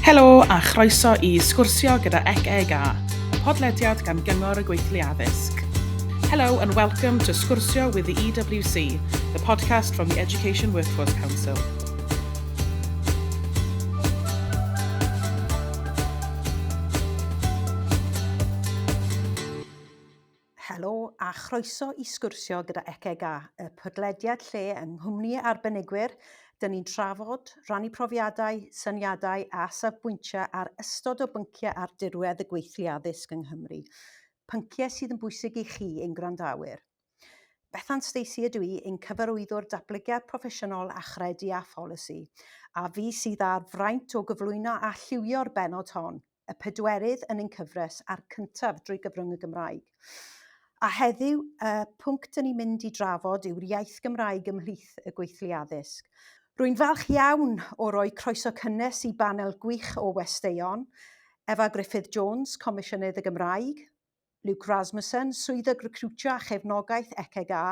Helo a chroeso i Sgwrsio gyda ECEGA, y podlediad gan Gyngor y Gweithlu Addysg. Hello and welcome to Sgwrsio with the EWC, the podcast from the Education Workforce Council. Helo a chroeso i sgwrsio gyda ECGA, y podlediad lle yng nghwmni arbenigwyr, dyn ni'n trafod, rhannu profiadau, syniadau a safbwyntiau ar ystod o bynciau ar dirwedd y gweithlu addysg yng Nghymru. Pynciau sydd yn bwysig i chi, ein gwrandawyr. Bethan Stacey ydw i, ein cyfarwyddwr datblygiad proffesiynol a chredu a pholisi, a fi sydd â'r fraint o gyflwyno a lliwio'r bennod hon. y pedwerydd yn ein cyfres a'r cyntaf drwy gyfrwng y Gymraeg. A heddiw, y pwnc dyn ni'n mynd i drafod yw'r iaith Gymraeg ymhlith y gweithlu addysg. Rwy'n falch iawn o roi croeso cynnes i banel gwych o westeion, Efa Gruffudd Jones, Comisiynydd y Gymraeg, Luke Rasmussen, Swyddog Recriwtio a Chefnogaeth ECGA,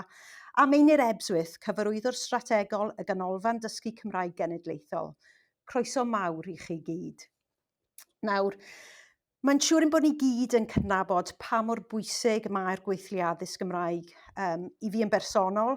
a Meinir Ebsworth, Cyfarwyddwr Strategol y Ganolfan Dysgu Cymraeg Genedlaethol. Croeso mawr i chi gyd. Nawr, mae'n siŵr ein bod ni gyd yn cydnabod pa mor bwysig mae'r gweithlu addysg Gymraeg. Um, I fi yn bersonol,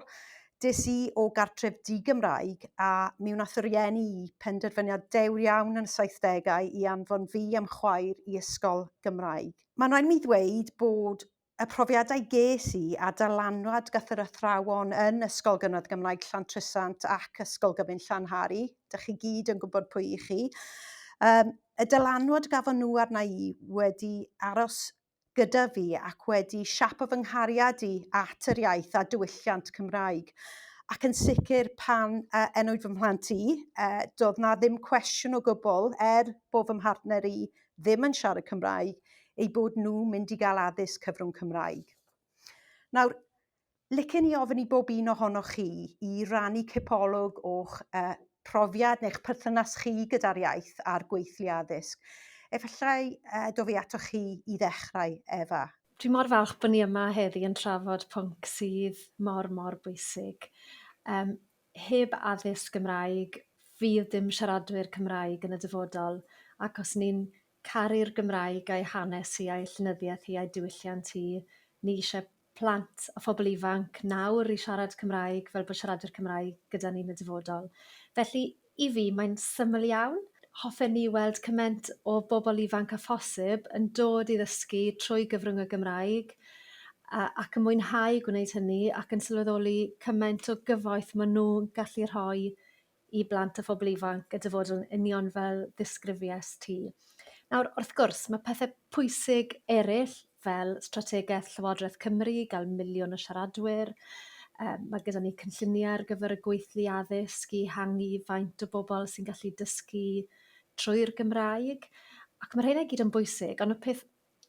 des i o gartref di-Gymraeg a mi wnaeth y rieni i penderfyniad dewr iawn yn y 70au i anfon fi am chwaer i ysgol Gymraeg. Mae'n rhaid mi ddweud bod y profiadau ges i a dylanwad gath yr athrawon yn Ysgol Gynradd Gymraeg Llantrisant ac Ysgol Gyfun Llanhari, dych chi gyd yn gwybod pwy i chi, um, y dylanwad gafon nhw arna i wedi aros gyda fi ac wedi siapo fy nghariad i at yr iaith a diwylliant Cymraeg. Ac yn sicr pan uh, enwyd fy mhlant i, uh, doedd na ddim cwestiwn o gwbl, er bod fy mhartner i ddim yn siarad Cymraeg, eu bod nhw'n mynd i gael addysg cyfrwng Cymraeg. Nawr, licen i ofyn i bob un ohonoch chi i rannu cipolwg o'ch uh, profiad neu'ch perthynas chi gyda'r iaith a'r gweithlu addysg. Efallai uh, do fi atoch chi i ddechrau, Efa. Dwi mor falch bod ni yma heddi yn trafod pwnc sydd mor, mor bwysig. Um, heb addysg Gymraeg, fydd dim siaradwyr Cymraeg yn y dyfodol, ac os ni'n caru'r Gymraeg a'i hanes hi a'i llenyddiaeth hi a'i diwylliant hi, ni eisiau plant a phobl ifanc nawr i siarad Cymraeg fel bod siaradwyr Cymraeg gyda ni yn y dyfodol. Felly, i fi, mae'n syml iawn. Hoffen ni weld cymaint o bobl ifanc â phosib yn dod i ddysgu trwy gyfrwng y Gymraeg a, ac yn mwynhau gwneud hynny ac yn sylweddoli cymaint o gyfoeth maen nhw'n gallu rhoi i blant a phobl ifanc y dyfodol yn union fel ddisgrifies ti. Nawr, wrth gwrs, mae pethau pwysig eraill fel strategaeth Llywodraeth Cymru, gael miliwn o siaradwyr, um, mae gyda ni cynlluniau ar gyfer y gweithlu addysg i hangu faint o bobl sy'n gallu dysgu trwy'r Gymraeg, ac mae rheina i gyd yn bwysig, ond y peth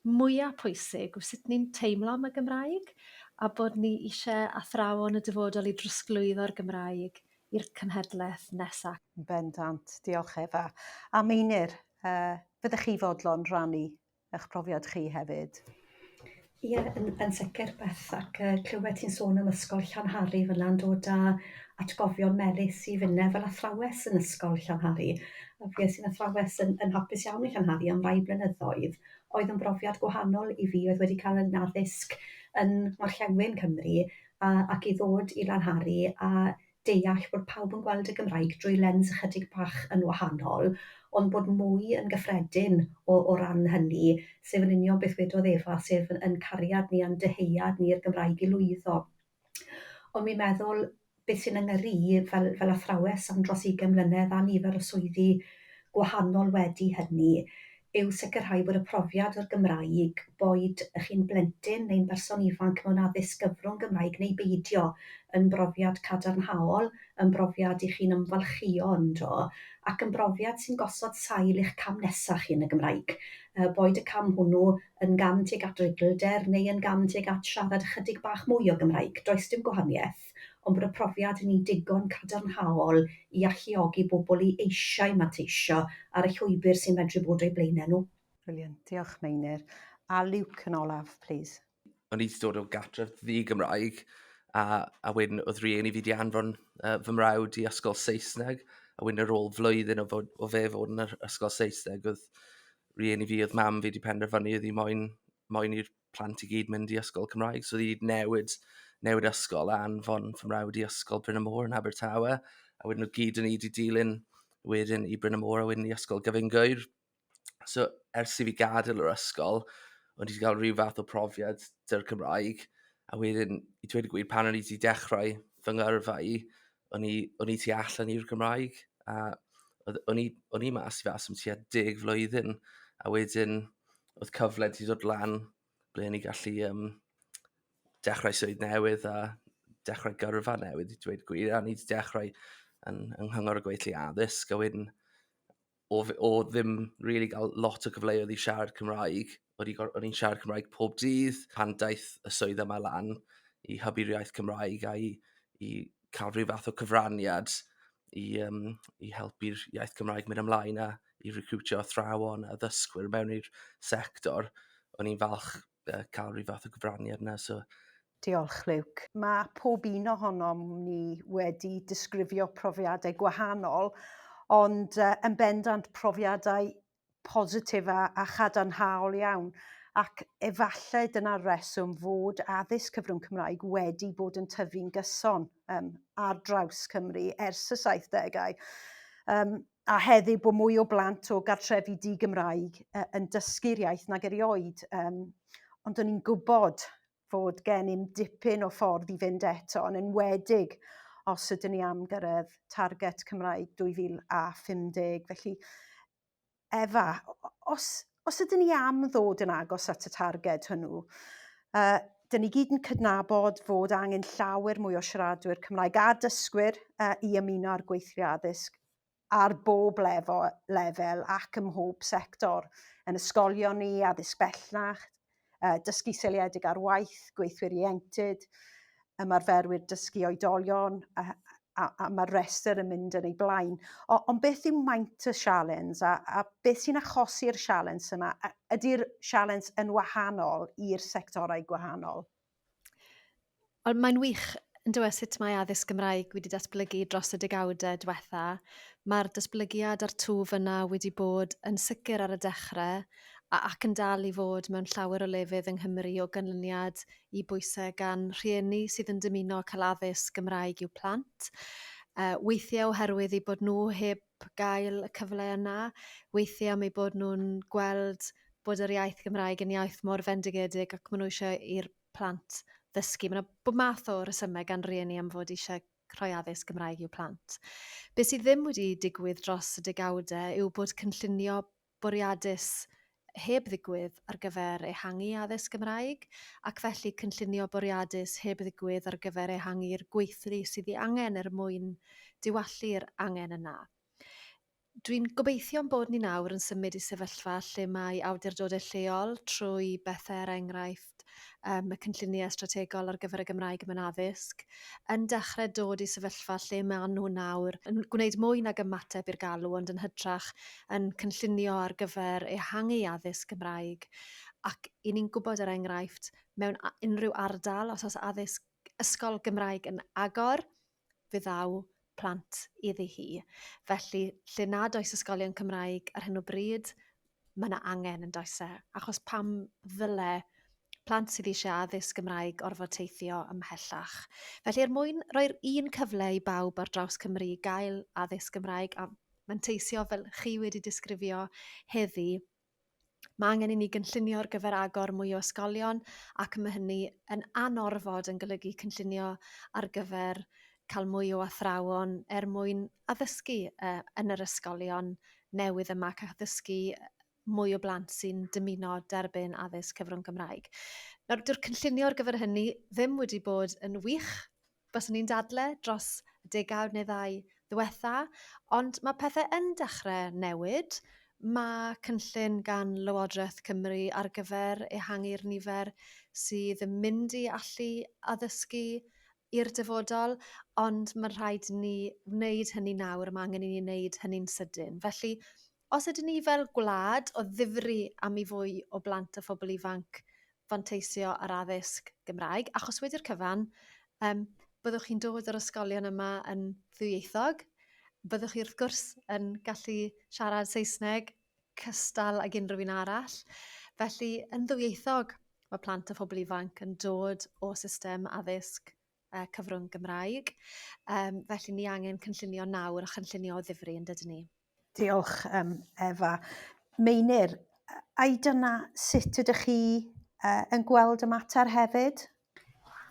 mwyaf pwysig yw sut ni'n teimlo am y Gymraeg a bod ni eisiau athrawon y dyfodol i drosglwyddo'r Gymraeg i'r cenhedlaeth nesaf. Yn bendant, diolch Efa. A Meinir, uh, fyddech chi fodlon rhannu eich profiad chi hefyd? Ie, yn, yn sicr Beth, ac uh, clywed ti'n sôn am ysgol Llanhari fyna yn dod â atgofion melys i finne fel athrawes yn ysgol Llanhari. A fues i'n athrawes yn, yn hapus iawn i Llanhari am rai blynyddoedd, oedd yn brofiad gwahanol i fi, oedd wedi cael yn addysg yn ngorllewin Cymru a, ac i ddod i Lanhari a deall bod pawb yn gweld y Gymraeg drwy lens ychydig bach yn wahanol, ond bod mwy yn gyffredin o, o ran hynny, sef yn union beth wedodd Efa, sef yn, yn cariad ni a'n dyheuad ni i'r Gymraeg i lwyddo. Ond mi'n meddwl beth sy'n yngyrru i fel, fel athrawes am dros 20 mlynedd a nifer o swyddi gwahanol wedi hynny, yw sicrhau bod y profiad o'r Gymraeg, boed ych chi'n blentyn neu'n berson ifanc mewn addysg gyfrwng Gymraeg neu beidio, yn brofiad cadarnhaol, yn brofiad i chi'n ymfalchïo ynddo, ac yn brofiad sy'n gosod sail i'ch cam nesaf chi yn y Gymraeg. Boed y cam hwnnw yn gam tuag at ruglder neu yn gam tuag at siarad ychydig bach mwy o Gymraeg, does dim gwahaniaeth. ond bod y profiad yn un digon cadarnhaol i alluogi bobl i eisiau manteisio ar y llwybr sy'n medru bod o'u blaenau nhw. Brilliant, diolch Meinir. A Luke yn olaf, please. O'n i wedi dod o gartref ddi-Gymraeg, a, a wedyn oedd rhieni fi wedi anfon uh, fy mrawd i ysgol Saesneg. A wedyn ar ôl flwyddyn o, fod, o fe fod yn yr ysgol Saesneg, oedd rieni fi, oedd mam fi wedi penderfynu oedd hi moyn, moyn i'r plant i gyd mynd i ysgol Cymraeg. So oedd hi wedi newid, newid ysgol a anfon fy mrawd i ysgol Bryn y Môr yn Abertawe. A wedyn nhw gyd yn ni wedi dilyn wedyn i Bryn y Môr a wedyn i ysgol Gyfun Gwyr. So ers i fi gadael yr ysgol, o'n i wedi cael rhyw fath o profiad dy'r Cymraeg. A wedyn, i dweud y gwir, pan o'n i wedi dechrau fy ngyrfa i, o'n i, o'n i tu allan i'r Gymraeg. A o'n i, o'n i mas i fas am tua 10 flwyddyn. A wedyn, oedd cyfle wedi dod lan ble o'n i gallu dechrau swydd newydd a dechrau gyrfa newydd i dweud gwir. A ni wedi dechrau yn Nghyngor y Gweithlu Addysg a wedyn o ddim really gael lot o gyfleoedd i siarad Cymraeg, o'n i'n siarad Cymraeg pob dydd pan daeth y swydd yma lan i hybu'r iaith Cymraeg a i cael rhyw fath o cyfraniad i helpu'r iaith Cymraeg mynd ymlaen a i recrwtio athrawon a ddysgwyr mewn i'r sector. O'n i'n falch cael rhyw fath o gyfraniad yna. So. Diolch, Luke. Mae pob un ohonom ni wedi disgrifio profiadau gwahanol, ond yn bendant profiadau positif a chadarnhaol iawn. Ac efallai dyna'r reswm fod addysg cyfrwng Cymraeg wedi bod yn tyfu'n gyson ar draws Cymru ers y 70au. A heddiw bod mwy o blant o gartrefi di-Gymraeg yn dysgu'r iaith nag erioed. Ond o'n i'n gwybod fod gennym dipyn o ffordd i fynd eto, yn enwedig os ydyn ni am gyrraedd target Cymraeg 2050. Felly, Efa, os ydyn ni am ddod yn agos at y targed hwnnw, dyn ni gyd yn cydnabod fod angen llawer mwy o siaradwyr Cymraeg a dysgwyr i ymuno â'r gweithlu addysg ar bob lefel ac ym mhob sector, yn ysgolion ni, addysg bellach, dysgu seiliedig ar waith, gweithwyr ieuenctid, ymarferwyr dysgu oedolion, a mae'r rhestr yn mynd yn ei blaen. Ond beth yw maint y sialens a beth sy'n achosi'r sialens yma? Ydy'r sialens yn wahanol i'r sectorau gwahanol? Wel, mae'n wych yn dyw e sut mae addysg Gymraeg wedi datblygu dros y degawdau diwetha. Mae'r datblygiad a'r twf yna wedi bod yn sicr ar y dechrau ac yn dal i fod mewn llawer o lefydd yng Nghymru o ganlyniad i bwysau gan rhieni sydd yn dymuno cael addysg Gymraeg i'w plant. Weithiau oherwydd eu bod nhw heb gael y cyfle yna, weithiau am eu bod nhw'n gweld bod yr iaith Gymraeg yn iaith mor fendigedig ac maen nhw eisiau i'r plant ddysgu. Mae yna bob math o resymau gan rieni am fod eisiau rhoi addysg Gymraeg i'w plant. Be sydd ddim wedi digwydd dros y degawdau yw bod cynllunio bwriadus heb ddigwydd ar gyfer ehangu addysg Gymraeg, ac felly cynllunio bwriadus heb ddigwydd ar gyfer ehangu'r gweithlu sydd ei angen er mwyn diwallu'r angen yna. Dwi'n gobeithio'n bod ni nawr yn symud i sefyllfa lle mae awdurdodau lleol trwy bethau er enghraifft y cynlluniau strategol ar gyfer y Gymraeg mewn addysg yn dechrau dod i sefyllfa lle maen nhw nawr yn gwneud mwy nag ymateb i'r galw ond yn hytrach yn cynllunio ar gyfer ehangu addysg Gymraeg. Ac i ni'n gwybod er enghraifft mewn unrhyw ardal os oes addysg ysgol Gymraeg yn agor, fe ddaw plant iddi hi. Felly, lle nad oes ysgolion Cymraeg ar hyn o bryd, mae yna angen yn does e? Achos pam ddyle plant sydd eisiau addysg Gymraeg orfod teithio ymhellach. Felly, er mwyn rhoi'r un cyfle i bawb ar draws Cymru i gael addysg Gymraeg a manteisio fel chi wedi disgrifio heddi, mae angen i ni gynllunio ar gyfer agor mwy o ysgolion ac mae hynny yn anorfod yn golygu cynllunio ar gyfer cael mwy o athrawon er mwyn addysgu yn yr ysgolion newydd yma ac addysgu mwy o blant sy'n dymuno derbyn addysg cyfrwng Cymraeg. Nawr, dyw'r cynllunio ar gyfer hynny ddim wedi bod yn wych, byswn i'n dadle, dros y degawd neu ddau ddiwetha, ond mae pethau yn dechrau newid. Mae cynllun gan Lywodraeth Cymru ar gyfer ehangu'r nifer sydd yn mynd i allu addysgu i'r dyfodol, ond mae'n rhaid i ni wneud hynny nawr, mae angen i ni wneud hynny'n sydyn. Felly, os ydyn ni fel gwlad o ddifri am i fwy o blant a phobl ifanc fanteisio ar addysg Gymraeg, achos wedi'r cyfan, byddwch chi'n dod o'r ysgolion yma yn ddwyieithog, Byddwch chi wrth gwrs yn gallu siarad Saesneg cystal ag unrhyw un arall. Felly, yn ddwyieithog, mae plant a phobl ifanc yn dod o system addysg cyfrwng Gymraeg. Felly ni angen cynllunio nawr a chynllunio o ddifri yn dydyn ni. Diolch, Efa. Meinir, ai dyna sut ydych chi yn gweld y mater hefyd?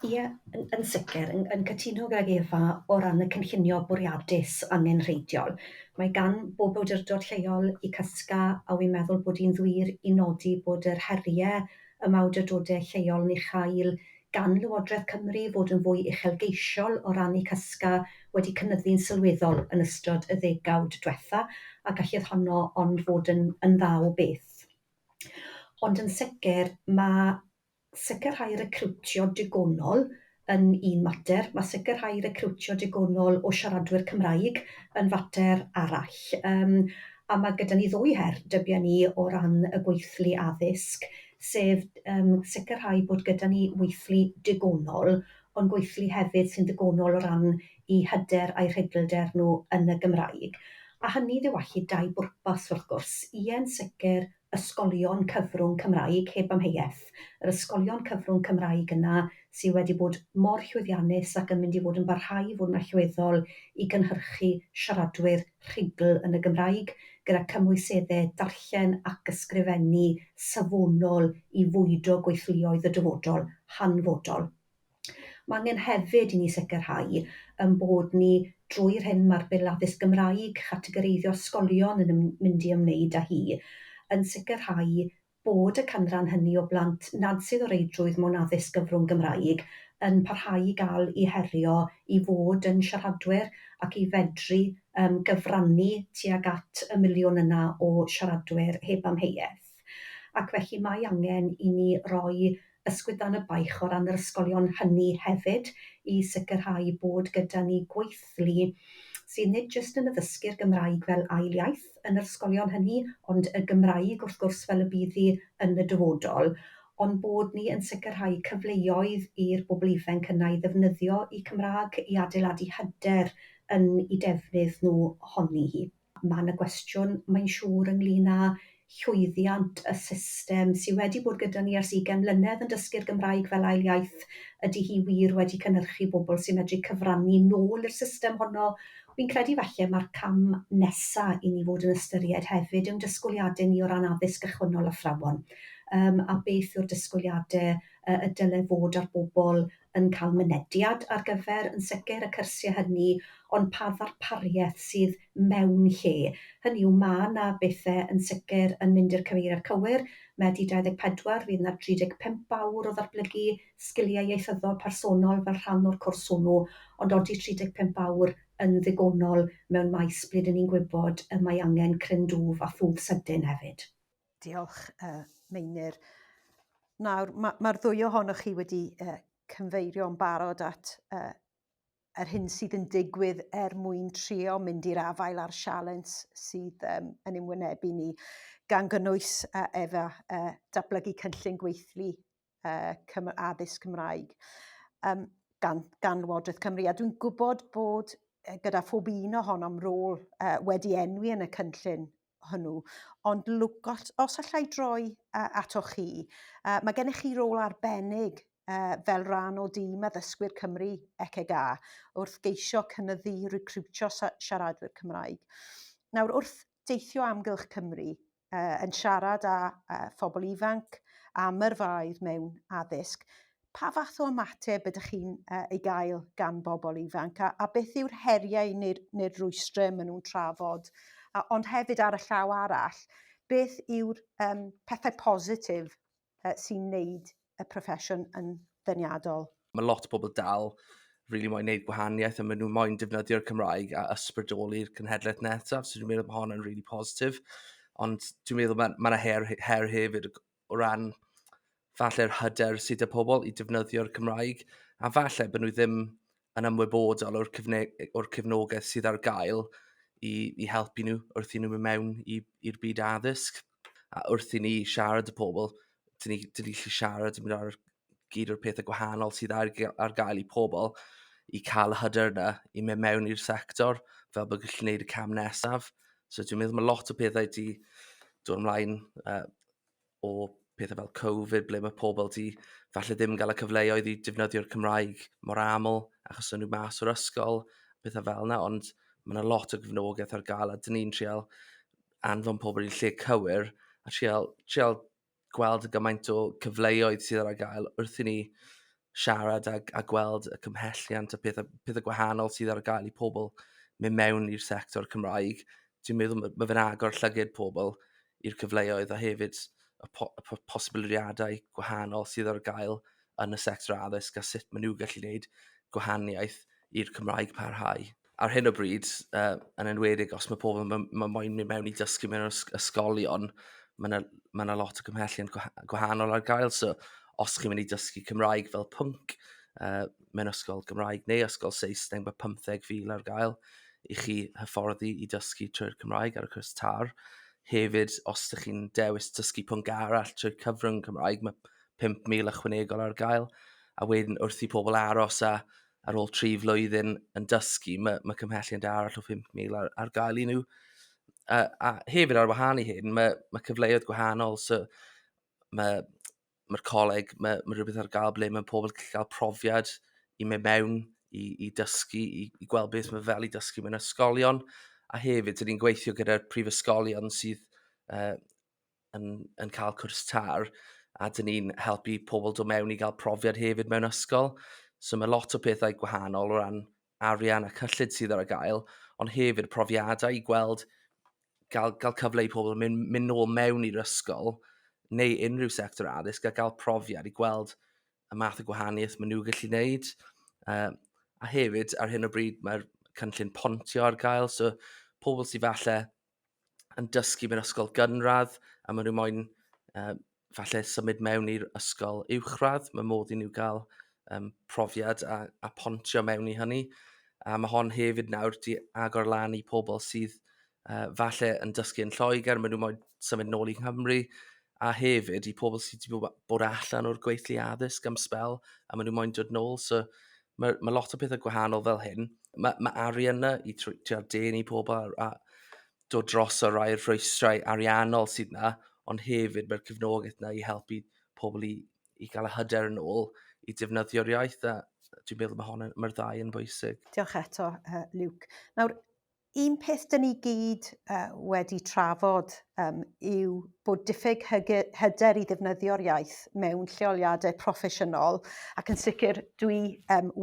Ie, yn sicr, yn cytuno gydag Efa o ran y cynllunio bwriadus angenrheidiol. Mae gan bob awdurdod lleol eu cysga a wi'n meddwl bod hi'n ddwir i nodi bod yr heriau y mae awdurdodau lleol yn ei chael gan Lywodraeth Cymru fod yn fwy uchelgeisiol o ran eu cysga wedi cynyddu'n sylweddol yn ystod y ddegawd dwetha, a gallith honno ond fod yn yn dda o beth. Ond yn sicr, mae sicrhau recriwtio digonol yn un mater, mae sicrhau recriwtio digonol o siaradwyr Cymraeg yn fater arall. A mae gyda ni ddwy her, dybiwn i, o ran y gweithlu addysg, sef sicrhau bod gyda ni weithlu digonol, ond gweithlu hefyd sy'n ddigonol o ran eu hyder a'u rhuglder nhw yn y Gymraeg. A hynny ddiwallu dau bwrpas wrth gwrs. Ie, yn sicr, ysgolion cyfrwng Cymraeg, heb amheuaeth. Yr ysgolion cyfrwng Cymraeg yna sydd wedi bod mor llwyddiannus ac yn mynd i fod yn barhau i fod yn allweddol i gynhyrchu siaradwyr rhugl yn y Gymraeg, gyda cymwyseddau darllen ac ysgrifennu safonol i fwydo gweithluoedd y dyfodol, hanfodol. Mae angen hefyd i ni sicrhau ein bod ni, drwy'r hyn mae'r Bil Addysg Gymraeg, Chategoreiddio Ysgolion yn mynd i ymwneud â hi, yn sicrhau bod y canran hynny o blant nad sydd o reidrwydd mewn addysg gyfrwng Gymraeg yn parhau i gael eu herio i fod yn siaradwyr ac i fedru gyfrannu tuag at y miliwn yna o siaradwyr heb amheuaeth. Ac felly mae angen i ni roi ysgwyd dan y baich o ran yr ysgolion hynny hefyd i sicrhau bod gyda ni gweithlu sydd nid jyst yn addysgu'r Gymraeg fel ail iaith yn yr ysgolion hynny, ond y Gymraeg wrth gwrs fel y bydd hi yn y dyfodol, ond bod ni yn sicrhau cyfleoedd i'r bobl ifanc yna i ddefnyddio eu Cymraeg i adeiladu hyder yn eu defnydd nhw ohoni hi. Mae 'na gwestiwn, mae'n siŵr, ynglŷn â llwyddiant y system sydd wedi bod gyda ni ers ugain mlynedd yn dysgu'r Gymraeg fel ail iaith. Ydy hi wir wedi cynhyrchu bobl sy'n medru cyfrannu nôl i'r system honno? Wi'n credu falle mae'r cam nesa i ni fod yn ystyried hefyd yw'n disgwyliadau ni o ran addysg gychwynnol athrawon, a beth yw'r disgwyliadau y dyle fod ar bobl yn cael mynediad ar gyfer, yn sicr, y cyrsiau hynny, ond pa ddarpariaeth sydd mewn lle. Hynny yw, mae 'na bethau yn sicr yn mynd i'r cyfeiriad cywir. Medi 24, fydd 'na 35 awr o ddatblygu sgiliau ieithyddol personol fel rhan o'r cwrs hwnnw, ond odi 35 awr yn ddigonol mewn maes ble 'dyn ni'n gwybod y mae angen cryn dwf a thwf sydyn hefyd? Diolch, Meinir. Nawr, mae'r ma ddwy ohonoch chi wedi cyfeirio'n barod at yr hyn sydd yn digwydd er mwyn trio mynd i'r afael â'r sialens sydd yn ein wynebu ni, gan gynnwys efo datblygu cynllun gweithlu addysg Cymraeg gan Lywodraeth Cymru. A dwi'n gwybod bod gyda phob un ohonom rôl wedi enwi yn y cynllun hwnnw. Ond Luke, os allai droi atoch chi, mae gennych chi rôl arbennig fel rhan o dîm addysgwyr Cymru ECGA wrth geisio cynyddu recriwtio siaradwyr Cymraeg. Nawr, wrth deithio amgylch Cymru, yn siarad â phobl ifanc am yrfaoedd mewn addysg, pa fath o ymateb ydych chi'n ei gael gan bobl ifanc a beth yw'r heriau neu'r rwystrau maen nhw'n trafod? Ond hefyd ar y llaw arall, beth yw'r pethau positif sy'n neud y proffesiwn yn ddeniadol? Mae lot o bobl dal really moyn neud gwahaniaeth a maen nhw moyn defnyddio'r Cymraeg a ysbrydoli'r cenhedlaeth nesaf, so dwi'n meddwl bod hon yn really positif. Ond dwi'n meddwl mae 'na her hefyd o ran falle'r hyder sydd 'da pobl i defnyddio'r Cymraeg, a falle bod nhw ddim yn ymwybodol o'r cefnogaeth sydd ar gael i helpu nhw wrth i nhw mynd mewn i'r byd addysg. A wrth i ni siarad â pobl, dyn ni gallu siarad am ar gyd o'r pethau gwahanol sydd ar gael i pobl i cael y hyder yna i mynd mewn i'r sector. fel bod gallu gwneud y cam nesaf. So dwi'n meddwl mae lot o pethau di dod ymlaen o pethau fel Covid, ble mae pobl di falle ddim gael y cyfleoedd i defnyddio'r Cymraeg mor aml achos o'n nhw mas o'r ysgol, pethau fel yna, ond mae yna lot o gefnogaeth ar gael a dyn ni'n trial anfon pobl i'r lle cywir a trial gweld y gymaint o cyfleoedd sydd ar gael wrth i ni siarad a gweld y cymhelliant a pethau gwahanol sydd ar gael i pobl mynd mewn i'r sector Cymraeg. Dwi'n meddwl mae fe'n agor llyged pobl i'r cyfleoedd a hefyd y posibiliadau gwahanol sydd ar gael yn y sector addysg a sut maen nhw gallu gwneud gwahaniaeth i'r Cymraeg parhau. Ar hyn o bryd, yn enwedig os mae pobl yn moyn mynd mewn i dysgu mewn ysgolion, mae yna ma lot o gymhelliant gwahanol ar gael. So, os chi'n mynd i dysgu Cymraeg fel pwnc mewn ysgol Gymraeg neu ysgol Saesneg, mae 15,000 ar gael i chi hyfforddi i dysgu trwy'r Cymraeg ar y cwrs TAR. Hefyd, os ydych chi'n dewis dysgu pwnc arall trwy'r cyfrwng Cymraeg, mae 5,000 ychwanegol ar gael. A wedyn wrth i pobl aros a ar ôl 3 flwyddyn yn dysgu, mae cymhelliant arall o 5,000 ar gael i nhw. A hefyd ar wahân i hyn, mae cyfleoedd gwahanol. So mae'r coleg, mae rhywbeth ar gael ble mae pobl yn gallu cael profiad i mynd mewn, i dysgu, i gweld beth mae fel i dysgu mewn ysgolion. A hefyd, dyn ni'n gweithio gyda'r prifysgolion sydd yn cael cwrs TAR, a dyn ni'n helpu pobl dod mewn i gael profiad hefyd mewn ysgol. So mae lot o pethau gwahanol o ran arian a cyllid sydd ar gael, ond hefyd profiadau i gweld, gael cyfle i pobl mynd nôl mewn i'r ysgol neu unrhyw sector addysg a gael profiad i gweld y math o gwahaniaeth maen nhw gallu gwneud. A hefyd, ar hyn o bryd, mae'r cynllun pontio ar gael, so pobl sydd falle yn dysgu mewn ysgol gynradd a maen nhw moyn falle symud mewn i'r ysgol uwchradd, mae modd i nhw gael profiad a pontio mewn i hynny. A mae hon hefyd nawr di agor lan i pobl sydd falle yn dysgu yn Lloegr, maen nhw moyn symud nôl i Nghymru, a hefyd i pobl sydd wedi bod allan o'r gweithlu addysg am sbel, a maen nhw moyn dod nôl. So mae lot o pethau gwahanol fel hyn. Mae arian yna i trial denu pobl a dod dros o rai o'r rhwystrau ariannol sydd yna, ond hefyd mae'r cefnogaeth yna i helpu pobl i gael y hyder yn ôl i defnyddio'r iaith, a dwi'n meddwl mae'r ddau yn bwysig. Diolch eto, Luke. Nawr, un peth dyn ni gyd wedi trafod yw bod diffyg hyder i ddefnyddio'r iaith mewn lleoliadau proffesiynol, ac yn sicr dwi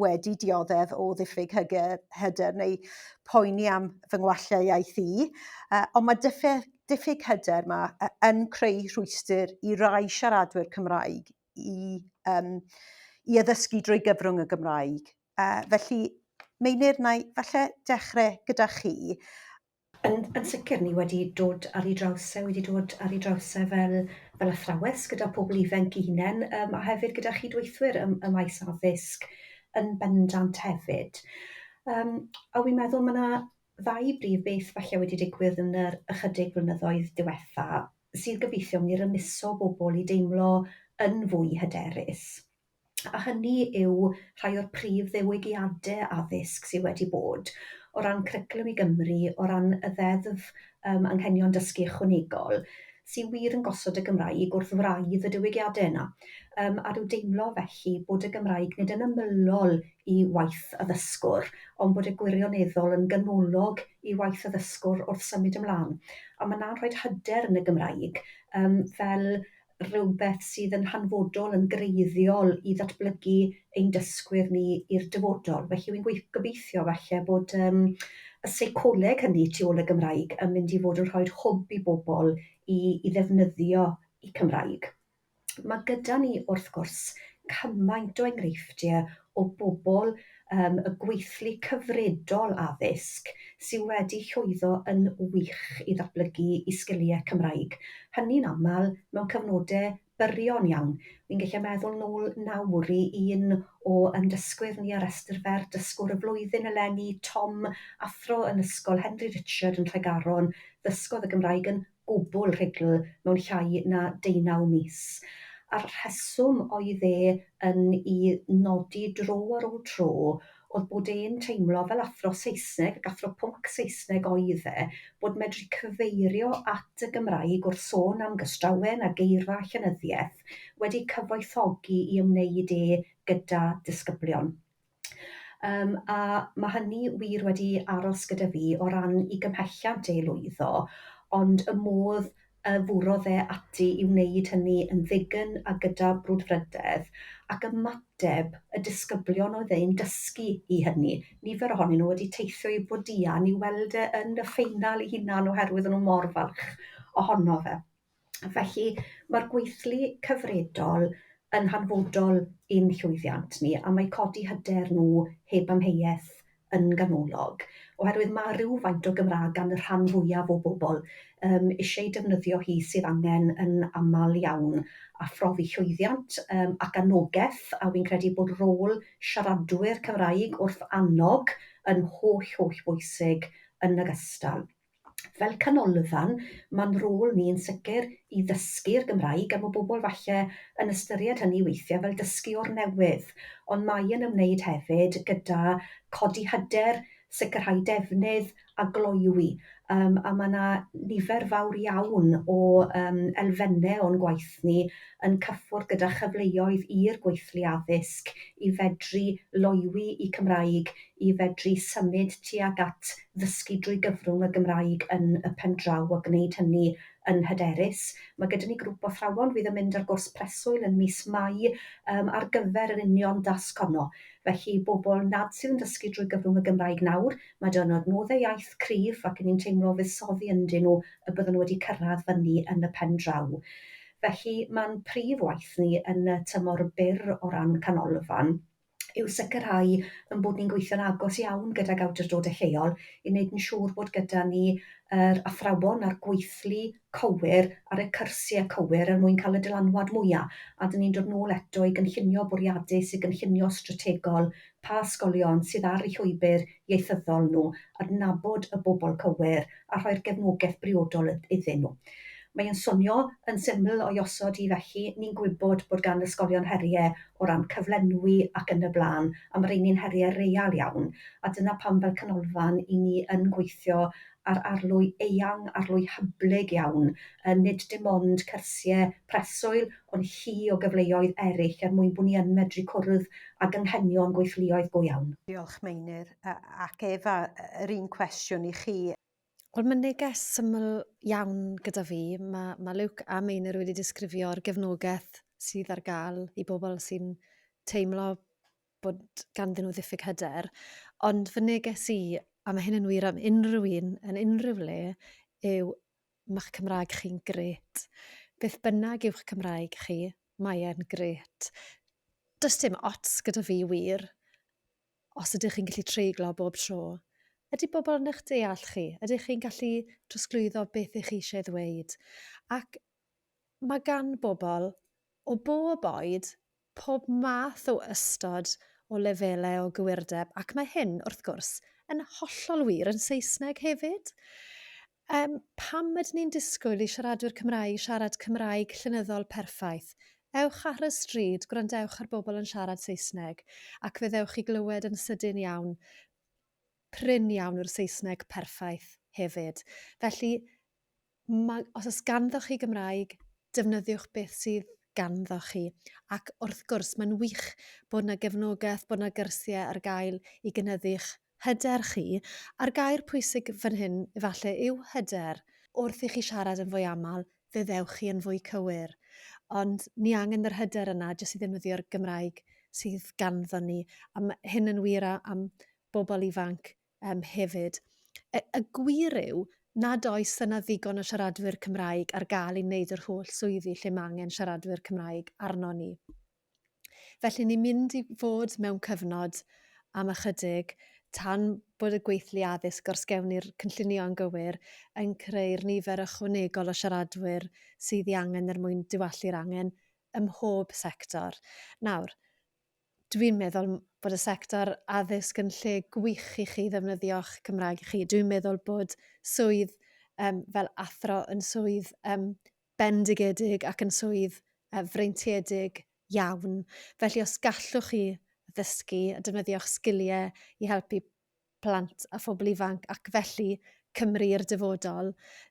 wedi dioddef o ddiffyg hyder neu poeni am fy ngwallau iaith i, ond mae diffyg hyder yma yn creu rhwystr i rai siaradwyr Cymraeg i addysgu drwy gyfrwng y Gymraeg. Felly, Meinir, na i falle dechrau gyda chi. Yn sicr, ni wedi dod ar ei draws e, wedi dod ar ei draws e fel athrawes gyda pobl ifanc eu hunain, a hefyd gyda chydweithwyr y maes addysg yn bendant hefyd. A wi'n meddwl mae yna ddau brif beth falle wedi digwydd yn yr ychydig flynyddoedd diwetha sydd gobeithio mynd i rymuso bobl i deimlo yn fwy hyderus. A hynny yw rhai o'r prif ddiwygiadau addysg sydd wedi bod o ran Cwricwlwm i Gymru, o ran y ddeddf anghenion dysgu ychwanegol, sydd wir yn gosod y Gymraeg wrth wraidd y diwygiadau yna. A rhyw deimlo felly bod y Gymraeg nid yn ymylol i waith addysgwr, ond bod y gwirioneddol yn ganolog i waith addysgwr wrth symud ymlaen. A mae yna'n rhoi hyder yn y Gymraeg fel rhywbeth sydd yn hanfodol, yn greiddiol i ddatblygu ein dysgwyr ni i'r dyfodol. Felly wy'n gobeithio falle bod y seicoleg hynny tu ôl y Gymraeg yn mynd i fod yn rhoi hwb i bobl i ddefnyddio eu Cymraeg. Mae gyda ni wrth gwrs cymaint o enghreifftiau o bobl y gweithlu cyfredol addysg sydd wedi llwyddo yn wych i ddatblygu eu sgiliau Cymraeg. Hynny'n aml mewn cyfnodau byrion iawn. Fi'n gallu meddwl nôl nawr i un o dysgwyr ni ar restr fer dysgwr y flwyddyn eleni, Tom, athro yn ysgol Henry Richard yn Nhregaron, ddysgodd y Gymraeg yn gwbl rhugl mewn llai na 19 mis. A'r rheswm oedd e yn ei nodi dro ar ôl tro oedd bod e'n teimlo fel athro Saesneg ac athro pwnc Saesneg oedd e, bod medru cyfeirio at y Gymraeg wrth sôn am gystrawen a geirfa llenyddiaeth wedi cyfoethogi i ymwneud e gyda disgyblion. Um, a mae hynny wir wedi aros gyda fi o ran i gymhelliant ei lwyddo, ond y modd y fwrodd e ati i wneud hynny yn ddigyn a gyda brwdfrydedd, ac ymateb y disgyblion oedd e'n dysgu i hynny. Nifer ohonyn nhw wedi teithio i Bodian i weld e yn y ffeinal ei hunan oherwydd o'n nhw mor falch ohono fe. Felly mae'r gweithlu cyfredol yn hanfodol i'n llwyddiant ni, a mae codi hyder nhw heb amheuaeth yn ganolog, oherwydd mae rhywfaint o Gymraeg gan y rhan fwyaf o bobl um, eisiau defnyddio hi sydd angen yn aml iawn a phrofi llwyddiant um, ac anogaeth, a fi'n credu bod rôl siaradwyr Cymraeg wrth annog yn holl, holl bwysig yn ogystal. Fel canolfan, mae'n rôl ni yn sicr i ddysgu'r Gymraeg, a mae bobl falle yn ystyried hynny weithiau fel dysgu o'r newydd, ond mae yn ymwneud hefyd gyda codi hyder, sicrhau defnydd a gloywi. Um, a mae yna nifer fawr iawn o um, elfennau o'n gwaith ni yn cyffwrdd gyda chyfleoedd i'r gweithlu addysg i fedru loywi i Cymraeg, i fedru symud tuag at ddysgu drwy gyfrwng y Gymraeg yn y pen draw a gwneud hynny yn hyderus. Mae gyda ni grŵp o athrawon fydd yn mynd ar gwrs preswyl yn mis Mai um, ar gyfer yr union dasg honno. Felly, bobl nad sydd yn dysgu drwy gyfrwng y Gymraeg nawr, mae 'da nhw adnoddau iaith cryf ac 'y ni'n teimlo fuddsoddi ynddyn nhw y bydden nhw wedi cyrraedd fyny yn y pen draw. Felly, mae'n prif waith ni yn y tymor byr o ran canolfan yw sicrhau ein bod ni'n gweithio'n agos iawn gydag awdurdodau lleol i wneud yn siŵr bod gyda ni yr athrawon a'r gweithlu cywir ar y cyrsiau cywir er mwyn cael y dylanwad mwyaf. A dyn ni'n dod nôl eto i gynllunio bwriadus, i gynllunio strategol, pa ysgolion sydd ar eu llwybr ieithyddol nhw, adnabod y bobl cywir a rhoi'r gefnogaeth briodol iddyn nhw. Mae e'n swnio yn syml o'i osod hi felly, ni'n gwybod bod gan ysgolion heriau o ran cyflenwi ac yn y blaen, a mae rheini'n heriau real iawn, a dyna pam fel canolfan i ni yn gweithio ar arlwy eang, arlwy hyblyg iawn, nid dim ond cyrsiau preswyl, ond llu o gyfleoedd eraill er mwyn bod ni yn medru cwrdd ag anghenion gweithluoedd go iawn. Diolch Meinir. Ac Efa, yr un cwestiwn i chi. Wel, mae neges syml iawn gyda fi. Mae, mae Luke a Meinir wedi disgrifio'r gefnogaeth sydd ar gael i bobl sy'n teimlo bod ganddyn nhw ddiffyg hyder. Ond fy neges i, a mae hyn yn wir am unrhyw un yn unrhyw le, yw ma'ch Cymraeg chi'n gret. Beth bynnag yw'ch Cymraeg chi, mae e'n gret. Does dim ots gyda fi wir os ydych chi'n gallu treiglo bob tro. Ydy bobl yn eich deall chi? Ydych chi'n gallu trosglwyddo beth ych chi eisiau ddweud? Ac mae gan bobl o bob oed pob math o ystod o lefelau o gywirdeb, ac mae hyn, wrth gwrs, yn hollol wir yn Saesneg hefyd. Um, pam ydyn ni'n disgwyl i siaradwyr Cymraeg siarad Cymraeg llenyddol perffaith? Ewch ar y stryd, gwrandewch ar bobl yn siarad Saesneg, ac fe ddewch i glywed yn sydyn iawn, prin iawn yw'r Saesneg perffaith hefyd. Felly, mae, os oes ganddo chi Gymraeg, defnyddiwch beth sydd ganddo chi. Ac wrth gwrs, mae'n wych bod yna gefnogaeth, bod yna gyrsiau ar gael i gynyddu'ch hyder chi. A'r gair pwysig fan hyn, efallai, yw hyder. Wrth i chi siarad yn fwy aml, fe ddewch chi yn fwy cywir. Ond ni angen yr hyder yna jyst i ddefnyddio'r Gymraeg sydd ganddo ni. A mae hyn yn wir am bobl ifanc um, hefyd. Y, y gwir yw nad oes yna ddigon o siaradwyr Cymraeg ar gael i wneud yr holl swyddi lle mae angen siaradwyr Cymraeg arno ni. Felly ni'n mynd i fod mewn cyfnod am ychydig tan bod y gweithlu addysg os gewn ni'r cynllunio yn gywir yn creu'r nifer ychwanegol o siaradwyr sydd ei angen er mwyn diwallu'r angen ym mhob sector. Nawr, dwi'n meddwl bod y sector addysg yn lle gwych i chi ddefnyddio'ch Cymraeg chi. Dwi'n meddwl bod swydd um, fel athro yn swydd um, bendigedig ac yn swydd uh, freintiedig iawn. Felly os gallwch chi ddysgu a defnyddio'ch sgiliau i helpu plant a phobl ifanc ac felly Cymru i'r dyfodol,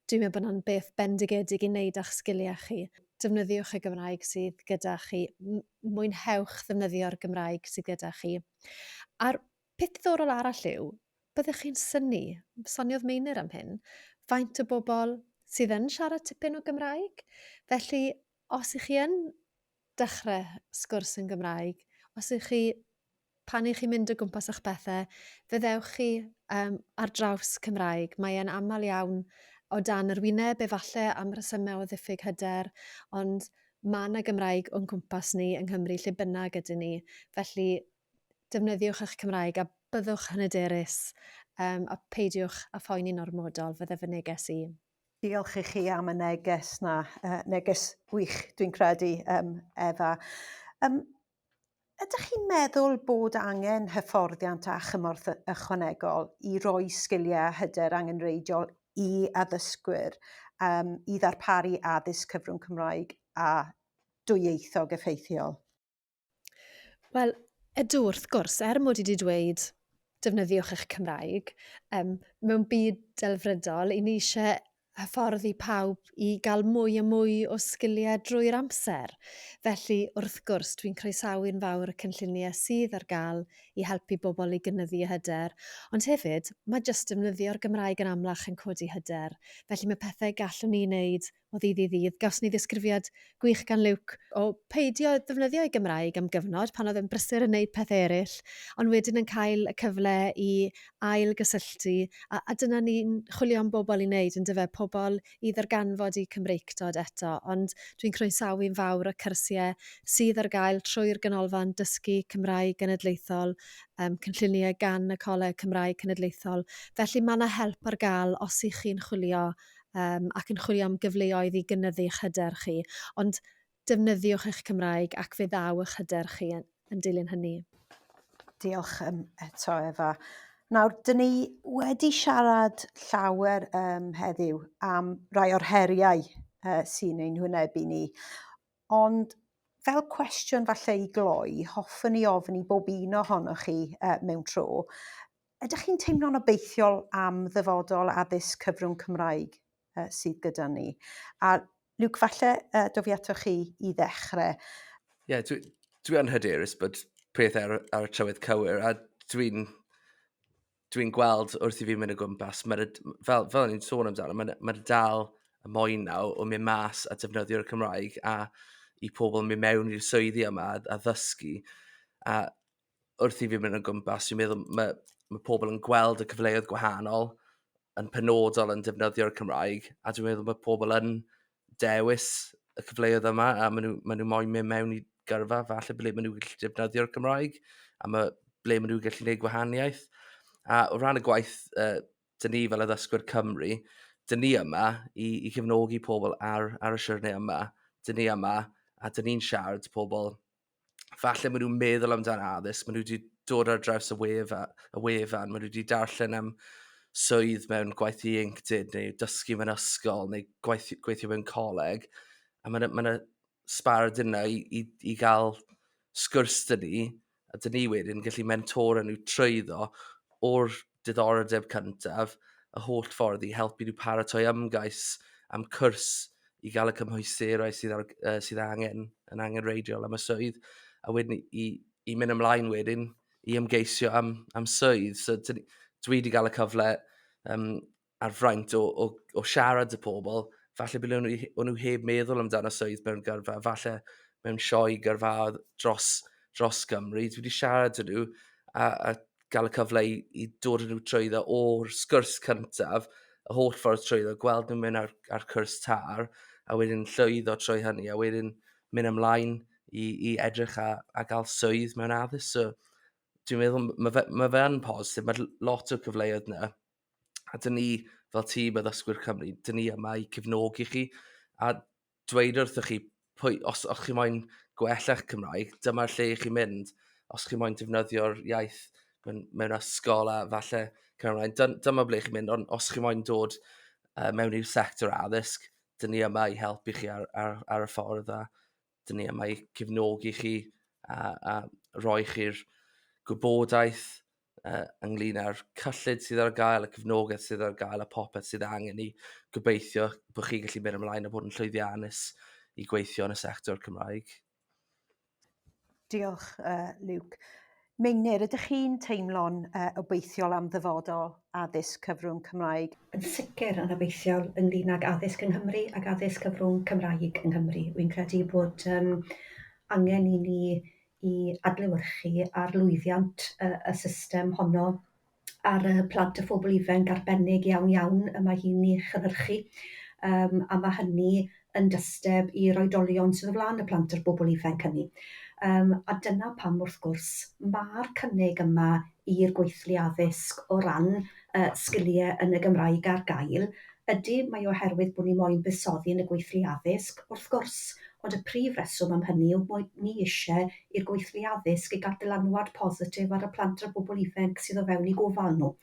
dwi'n meddwl bod hwnna'n beth bendigedig i wneud â'ch sgiliau chi. Defnyddiwch y Gymraeg sydd gyda chi, mwynhewch ddefnyddio'r Gymraeg sydd gyda chi. A'r peth diddorol arall yw, byddwch chi'n synnu, soniodd Meinir am hyn, faint o bobl sydd yn siarad tipyn o Gymraeg. Felly, os ych chi yn dechrau sgwrs yn Gymraeg, os ych chi, pan ych chi'n mynd o gwmpas eich pethau, fe ddewch chi um, ar draws Cymraeg. Mae e'n aml iawn o dan yr wyneb, efallai am resymau o ddiffyg hyder, ond mae yna Gymraeg o'n cwmpas ni yng Nghymru lle bynnag ydyn ni. Felly defnyddiwch eich Cymraeg a byddwch yn hyderus um, a peidiwch â phoeni'n ormodol, fydde fy neges i. Diolch i chi am y neges na, neges gwych dwi'n credu, Efa. Ydych chi'n meddwl bod angen hyfforddiant a chymorth ychwanegol i roi sgiliau a hyder angenrheidiol i addysgwyr i ddarparu addysg cyfrwng Cymraeg a dwyieithog effeithiol? Wel, ydw, wrth gwrs, er mod i wedi dweud defnyddiwch eich Cymraeg, mewn byd delfrydol, i ni eisiau hyfforddi pawb i gael mwy a mwy o sgiliau drwy'r amser. Felly, wrth gwrs, dwi'n croesawu'n fawr y cynlluniau sydd ar gael i helpu bobl i gynyddu eu hyder, ond hefyd, mae jyst defnyddio'r Gymraeg yn amlach yn codi hyder. Felly mae pethau gallwn ni wneud o ddydd i ddydd. Gawson ni ddisgrifiad gwych gan Luke o peidio ddefnyddio ei Gymraeg am gyfnod pan oedd e'n brysur yn gwneud pethau eraill, ond wedyn yn cael y cyfle i ail gysylltu, a dyna ni'n chwilio am bobl i wneud, yn dyfe, pobl i ddarganfod eu Cymreictod eto, ond dwi'n croesawu'n fawr y cyrsiau sydd ar gael trwy'r Ganolfan Dysgu Cymraeg Genedlaethol, cynlluniau gan y Coleg Cymraeg Cenedlaethol, felly mae yna help ar gael os ych chi'n chwilio ac yn chwilio am gyfleoedd i gynyddu eich hyder chi. Ond defnyddiwch eich Cymraeg ac fe ddaw eich hyder chi yn, yn dilyn hynny. Diolch eto, Efa. Nawr, dyn ni wedi siarad llawer heddiw am rai o'r heriau sy'n ein hwynebu ni. Ond fel cwestiwn falle i gloi, hoffwn i ofyn i bob un ohonoch chi mewn tro, ydych chi'n teimlo'n obeithiol am ddyfodol addysg cyfrwng Cymraeg sydd gyda ni? A Luke, falle dof i atoch chi i ddechrau. Ie, yeah, dwi yn hyderus bod pethau ar y trywydd cywir, a dwi'n dwi gweld wrth i fi mynd o gwmpas, fel ni'n sôn amdano, mae dal y moyn nawr o mynd mas a defnyddio'r Cymraeg a i pobl mynd mewn i'r swyddi yma a ddysgu. A wrth i fi mynd o gwmpas, dwi'n meddwl mae pobl yn gweld y cyfleoedd gwahanol yn penodol yn defnyddio'r Cymraeg, a dwi'n meddwl mae pobl yn dewis y cyfleoedd yma, a maen nhw moyn mynd mewn i gyrfa, falle ble maen nhw'n gallu defnyddio'r Cymraeg, a ble maen nhw'n gallu gwneud gwahaniaeth. A o ran y gwaith dyn ni fel addysgwyr Cymru, dyn ni yma i cefnogi pobl ar y siwrne yma. Dyn ni yma, a dyn ni'n siarad pobl falle maen nhw'n meddwl amdano addysg, maen nhw wedi dod ar draws y wefan, maen nhw wedi darllen am swydd mewn gwaith ieuenctid, neu dysgu mewn ysgol, neu gweithio mewn coleg, a mae yna sbarod yna i gael sgwrs dyn ni, a dyn ni wedyn gallu mentora nhw trwyddo o'r diddordeb cyntaf, y holl ffordd i helpu nhw paratoi ymgais am cwrs i gael y cymhwysterau sydd angen yn angenrheidiol am y swydd, a wedyn i mynd ymlaen wedyn i ymgeisio am swydd. So dwi wedi cael y cyfle a'r fraint o siarad â pobl, falle bod nhw heb meddwl amdano swydd mewn gyrfa, falle mewn sioe gyrfaoedd dros Gymru. Dwi wedi siarad â nhw a gael y cyfle i dod â nhw trwyddo o'r sgwrs cyntaf, y holl ffordd trwyddo, gweld nhw'n mynd ar cwrs TAR, a wedyn llwyddo trwy hynny, a wedyn mynd ymlaen i edrych a gael swydd mewn addysg. So, dwi'n meddwl, ma fe yn positif, mae lot o cyfleoedd yna. A dyn ni, fel tîm addysgwyr Cymru, dyn ni yma i cefnogi chi, a dweud wrthych chi, os chi moyn gwella'ch Cymraeg, dyma'r lle i chi mynd. Os chi moyn defnyddio'r iaith mewn ysgol a falle Cymraeg, dyma ble chi'n mynd, ond os chi moyn dod mewn i'r sector addysg, dyn ni yma i helpu chi ar y ffordd, a dyn ni yma i cefnogi chi a roi chi'r gwybodaeth ynglyn â'r cyllid sydd ar gael, y cefnogaeth sydd ar gael, a popeth sydd angen i gobeithio bod chi'n gallu mynd ymlaen a bod yn llwyddiannus i gweithio yn y sector Cymraeg. Diolch, Luke. Meinir, ydych chi'n teimlo'n obeithiol am ddyfodol addysg cyfrwng Cymraeg? Yn sicr yn obeithiol ynglyn ag addysg yng Nghymru ac addysg cyfrwng Cymraeg yng Nghymru. Wy'n credu bod angen i ni i adlewyrchu ar lwyddiant y system honno ar y plant a phobl ifanc arbennig iawn iawn y mae hi'n ei chynhyrchu. A mae hynny yn dysteb i'r oedolion sydd o flaen y plant a'r bobl ifanc hynny. A dyna pam wrth gwrs mae'r cynnig yma i'r gweithlu addysg o ran sgiliau yn y Gymraeg ar gael. Ydy, mae oherwydd bod ni moyn buddsoddi yn y gweithlu addysg, wrth gwrs, ond y prif reswm am hynny yw bod ni eisiau i'r gweithlu addysg i gael dylanwad positif ar y plant a'r bobl ifanc sydd o fewn eu gofal nhw.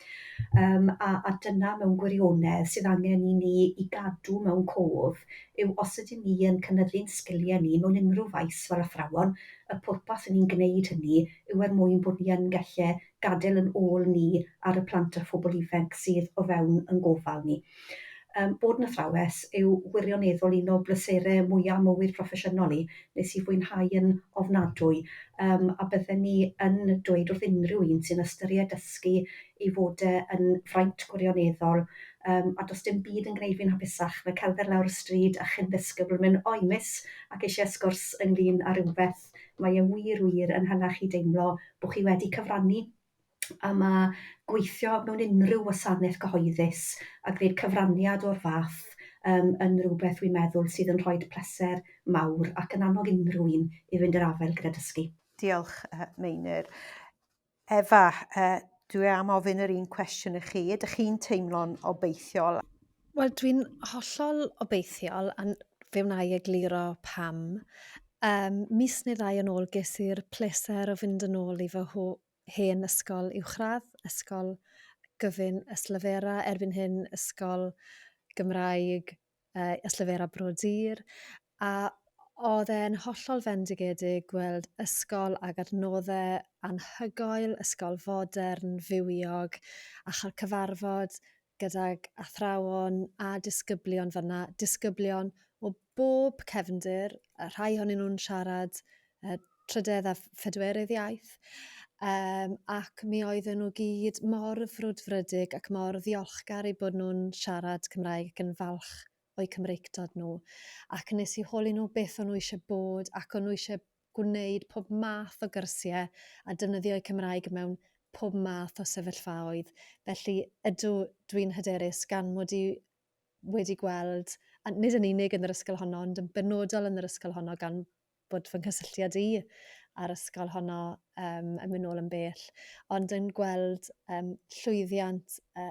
A dyna mewn gwirionedd sydd angen i ni i gadw mewn cof yw os ydyn ni yn cynyddu'n sgiliau ni mewn unrhyw faes fel athrawon, y pwrpas yn ni'n gwneud hynny yw er mwyn bod ni yn gallu gadael yn ôl ni ar y plant a phobl ifanc sydd o fewn yn gofal ni. Bod yn athrawes yw wirioneddol un o bleserau mwyaf mywyd proffesiynol i, nes i fwynhau yn ofnadwy, a bydden ni yn dweud wrth unrhyw un sy'n ystyried dysgu ei fod e yn fraint gwirioneddol, a does dim byd yn gwneud fi'n hapusach na cerdded lawr y stryd a chyn ddisgybl yn mynd, "Oi miss", ac eisiau sgwrs ynglyn â rhywbeth. Mae e wir wir yn hala chi deimlo bod chi wedi cyfrannu, a mae gweithio mewn unrhyw wasanaeth cyhoeddus a gwneud cyfraniad o'r fath yn rhywbeth dwi'n meddwl sydd yn rhoi pleser mawr ac yn annog unrhyw un i fynd i'r afael gyda dysgu. Diolch, Meinir. Efa, dwi am ofyn yr un cwestiwn i chi. Ydych chi'n teimlo'n obeithiol? Wel, dwi'n hollol obeithiol, a fe wna i egluro pam. Mis neu ddau yn ôl ges i'r pleser o fynd yn ôl i fy hen ysgol uwchradd, ysgol gyfun Ystalyfera, erbyn hyn ysgol Gymraeg Ystalyfera Bro Dur, a oedd e'n hollol fendigedig gweld ysgol ag adnoddau anhygoel, ysgol fodern, fywiog, a chael cyfarfod gydag athrawon a disgyblion fan'na, disgyblion o bob cefndir, a rhai ohonyn nhw'n siarad trydedd a phedwerydd iaith, ac mi oedden nhw gyd mor frwdfrydig ac mor ddiolchgar eu bod nhw'n siarad Cymraeg ac yn falch o'u Cymreictod nhw. Ac nes i holi nhw beth o'n nhw eisiau bod, ac o'n nhw eisiau gwneud pob math o gyrsiau a defnyddio'u Cymraeg mewn pob math o sefyllfaoedd. Felly ydw, dwi'n hyderus gan mod i wedi gweld, a nid yn unig yn yr ysgol honno, ond yn benodol yn yr ysgol honno gan bod fy nghysylltiad i a'r ysgol honno yn mynd nôl yn bell, ond yn gweld llwyddiant y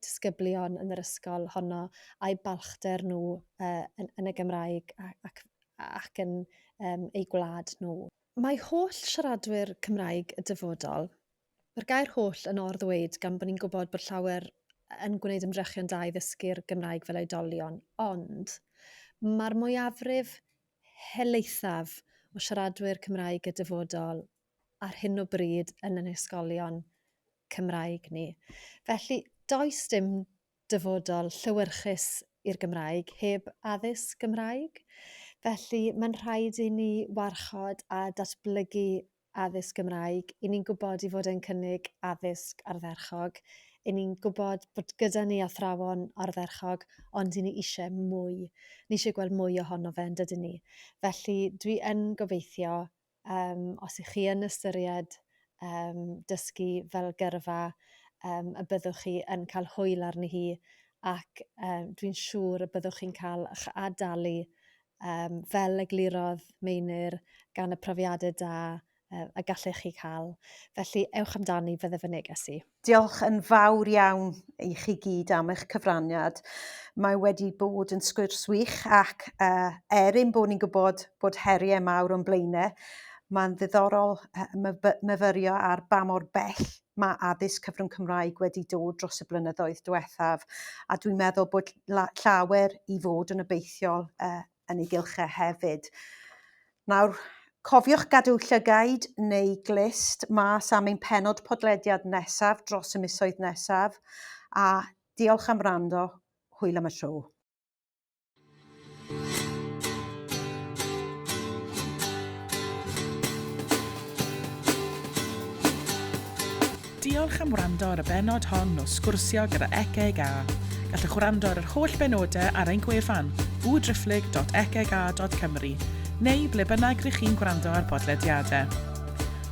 disgyblion yn yr ysgol honno a'u balchder nhw yn y Gymraeg ac yn eu gwlad nhw. Mae holl siaradwyr Cymraeg y dyfodol, mae'r gair holl yn or-ddweud gan bod ni'n gwybod bod llawer yn gwneud ymdrechion da i ddysgu'r Gymraeg fel oedolion, ond mae'r mwyafrif helaethaf o siaradwyr Cymraeg y dyfodol ar hyn o bryd yn ein hysgolion Cymraeg ni. Felly, does dim dyfodol llewyrchus i'r Gymraeg heb addysg Gymraeg. Felly, mae'n rhaid i ni warchod a datblygu addysg Gymraeg. I ni'n gwybod i fod yn cynnig addysg ardderchog. I ni'n gwybod bod gyda ni athrawon ardderchog, ond i ni eisiau mwy. Ni eisiau gweld mwy ohono fe, yn dydyn ni. Felly, dwi yn gobeithio, os ych chi yn ystyried dysgu fel gyrfa, y byddwch chi yn cael hwyl arni hi, ac dwi'n siŵr y byddwch chi'n cael eich adalu, fel eglurodd Meinir, gan y profiadau da y gallech chi cael. Felly, ewch amdani, fydde fy neges i. Diolch yn fawr iawn i chi gyd am eich cyfraniad. Mae wedi bod yn sgwrs wych ac er ein bod ni'n gwybod bod heriau mawr o'n blaenau, mae'n ddiddorol myfyrio ar ba mor bell mae addysg cyfrwng Cymraeg wedi dod dros y blynyddoedd diwethaf, a dwi'n meddwl bod llawer i fod yn obeithiol yn ei gylchau hefyd. Nawr, Cofiwch gadw llygaid neu glust mas am ein pennod podlediad nesaf dros y misoedd nesaf, a diolch am wrando, hwyl am y tro. Diolch am wrando ar y bennod hon o Sgwrsio gyda ECEGA. Gallwch wrando ar yr holl benodau ar ein gwefan www.ecega.cymru neu ble bynnag rych chi'n gwrando ar bodlediadau.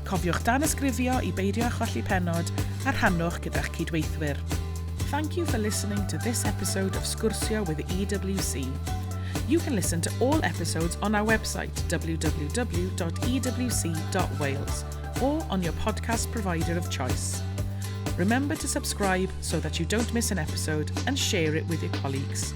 Cofiwch danysgrifio i beidio â cholli pennod a rhannwch gyda'ch cydweithwyr. Thank you for listening to this episode of Sgwrsio with the EWC. You can listen to all episodes on our website www.ewc.wales or on your podcast provider of choice. Remember to subscribe so that you don't miss an episode and share it with your colleagues.